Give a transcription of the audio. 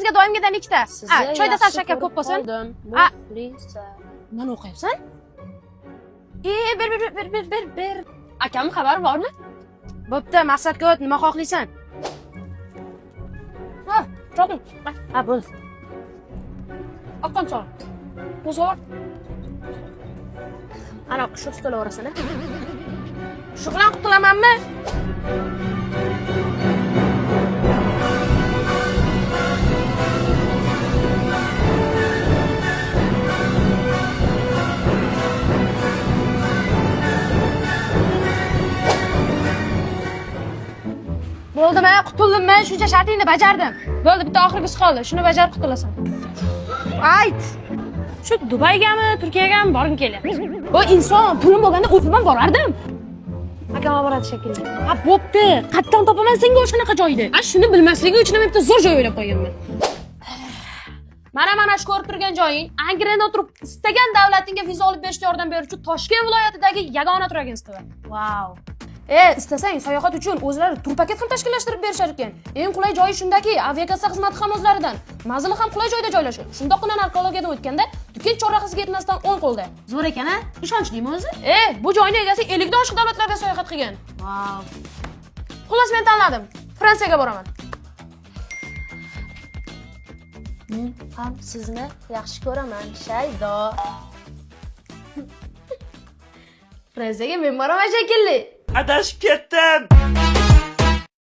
Hammamizga doimgidan ikkita. Sizni Ha, choyda sal yaxshi shakar ko'rib ko'p bo'lsin. qoldim, A. Muxlisa. Nimani o'qiyapsan? E, ber, ber, ber, ber, ber, ber. Akamni xabari bormi? Bo'pti, maqsadga o't, nima xohlaysan? Ha, choping. Ha, bo'ldi. Oqqon sol. Qo'zg'or. Ana shu stol orasini. Shu bilan qutulamanmi? Bo'ldimi? Qutuldimmi? Shuncha shartingni bajardim. Bo'ldi, bitta oxirgisi qoldi. Shuni bajarib qutulasan. Ayt. Shu Dubaygami, Turkiyagami borgim kelyapti. O inson, pulim bo'lganda o'zim ham borardim. Akam olib boradi shekilli. Ha, bo'pti. Qayerdan topaman senga o'shanaqa joyni? A shuni bilmasligi uchun ham bitta zo'r joy o'ylab qo'yganman. Mana shu ko'rib turgan joying Angrenda o'tirib istagan davlatingga viza olib berishda yordam beruvchi Toshkent viloyatidagi yagona tur agentstvi. Vau. E, istasang sayohat uchun o'zlari tur paket ham tashkillashtirib berishar ekan. Eng qulay joyi shundaki, aviakassa xizmati ham o'zlaridan. Manzili ham qulay joyda joylashgan. Shundoqqina narkologiyadan o'tganda Dukent chorrahasiga yetmasdan o'ng qo'lda. Zo'r ekan a? Ishonchlimi o'zi? E, bu joyni egasi 50 dan oshiq davlatlarga sayohat qilgan. Vau. Xullas men tanladim. Fransiyaga boraman. Men ham sizni yaxshi ko'raman, Shaydo. Fransiyaga men boraman shekilli. Adashib ketdim.